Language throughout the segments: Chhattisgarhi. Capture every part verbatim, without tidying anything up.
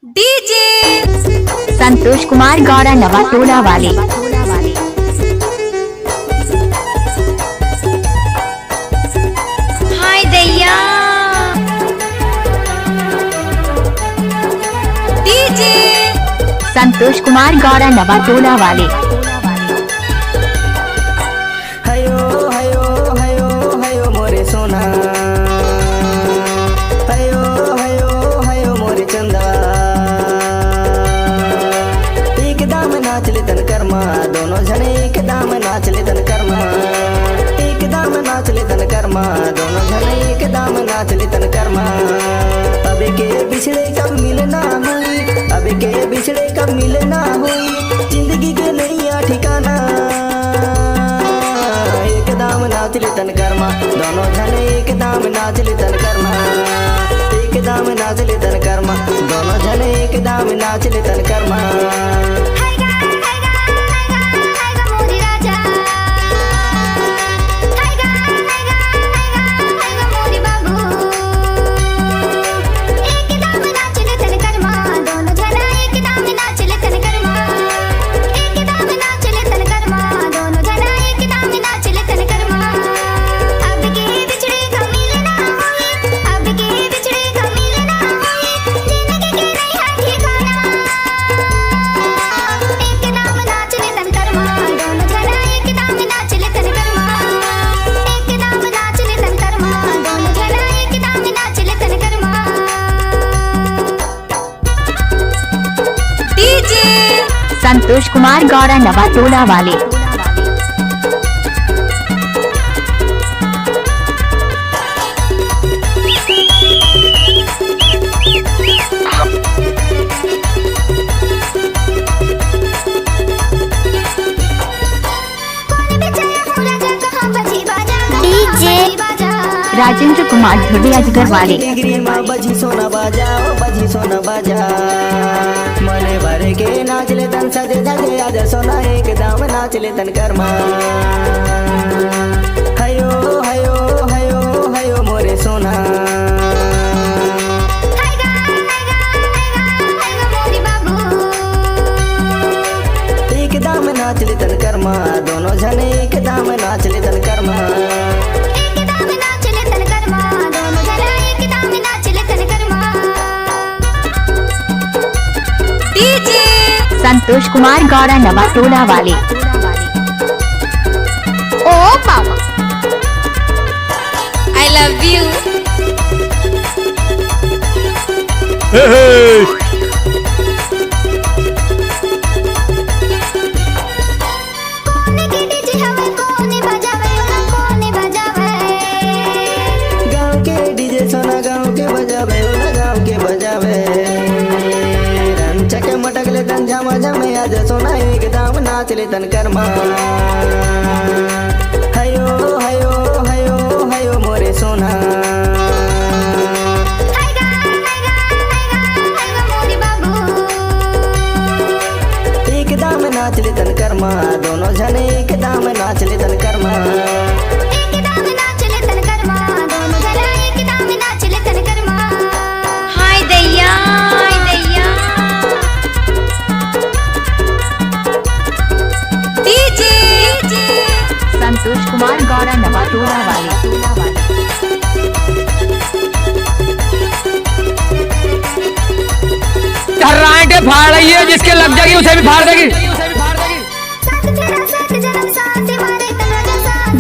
डीजे संतोष कुमार गौरा नवा टोला वाले। हाय दैया। डीजे संतोष कुमार गौरा नवा टोला वाले। हयो हयो हयो हयो मोरे सोना, हयो हयो हयो मोरे चंदा। एकदम नाच ले तन करमा, दोनों झने एकदम नाच ले तन करमा। एकदम नाच ले तन करमा, दोनों झने एकदम नाच ले तन करमा। अब के बिछड़े कब मिलना हुई, अब के बिछड़े कब मिलना हुई, जिंदगी के नैया ठिकाना। एकदम नाच ले तन करमा, दोनों झने एकदम नाच ले तन करमा। एकदम नाच ले तन करमा, दोनों झने एकदम नाच ले तन करमा। हाय गा, हाय गा, हाय गा, हाय गा मोरी राजा। हाय गा, हाय गा, हाय गा, हाय गा मोरी बाबू। एकदम नाच ले तन करमा, दोनों झना एकदम नाच ले तन करमा। एकदम नाच ले तन करमा, दोनों झना एकदम नाच ले तन करमा। अब के बिछड़े का मिलना होए, अब के बिछड़े का मिलना होए, जिंदगी के नैया ठिकाना। एकदम नाच ले तन करमा, दोनों झना एकदम नाच ले तन करमा। एकदम नाच ले तन करमा, दोनों झना एकदम नाच ले तन करमा। डीजे संतोष कुमार गौरा नवा टोला वाले। डीजे राजेंद्र कुमार धुर्वे अजगर वाले। डिग्री मा बजी सोना बाजा, ओ बजी सोना बाजा। मने भरे के नाच ले तन सजे धजे, आज सोना एकदम नाच ले तन करमा। हयो हयो हयो हयो मोरे सोना। एकदम नाच ले तन करमा, दोनों झने एकदम नाच ले तन करमा। एकदम नाच ले तन करमा, दोनों झने एकदम नाच ले तन करमा। डीजे संतोष कुमार गौरा नवा टोला वाले। ओ बाबा, I love you। हे, हे। कोने के डीजे हवे, कोने बजावे, ओला कोने बजावे। गाँव के डीजे सोना गाँव के बजावे, ओला गाँव के बजावे। रंचक मटक ले तन झमा झमे आज सोना एकदम नाच ले तन करमा। हयो हयो हयो हयो मोरे सोना। हाय गा, हाय गा, हाय गा, हाय गा मोरे बाबू। एकदम नाच ले तन करमा, दोनों झने एकदम नाच ले तन करमा। एकदम नाच ले तन करमा, दोनों झने एकदम नाच ले तन करमा। हाय दैया, हाय दैया। डीजे संतोष कुमार गौरा नवा टोला वाले। टर्रांटे फाड़ रही है, जिसके लग जाएगी उसे भी फाड़ देगी।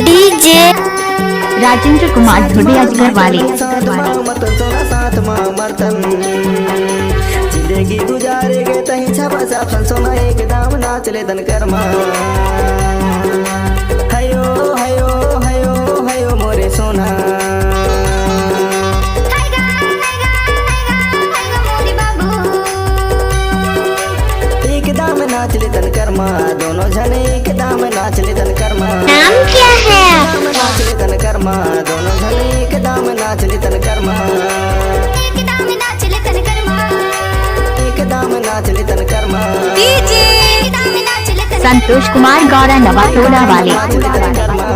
डीजे राजेंद्र कुमार धुर्वे अजगर वाले। साथ मा मरतन सोना, साथ मा मरतन। जिंदगी गुजारे के तही छबा साफ सन सोना, एकदम नाच ले तन करमा। हयो हयो हयो हयो मोरे सोना। हाय गा, हाय गा, हाय गा, हाय गा मोरे बाबू। एकदम नाच ले तन करमा, दोनों झने एकदम नाच ले तन करमा। नाम क्या है आपका? नाच ले तन करमा, दोनों झने एकदम नाच ले तन करमा। एकदम नाच ले तन करमा। एकदम नाच ले तन करमा। डीजे संतोष कुमार गौरा नवा टोला वाले। नाच ले तन करमा।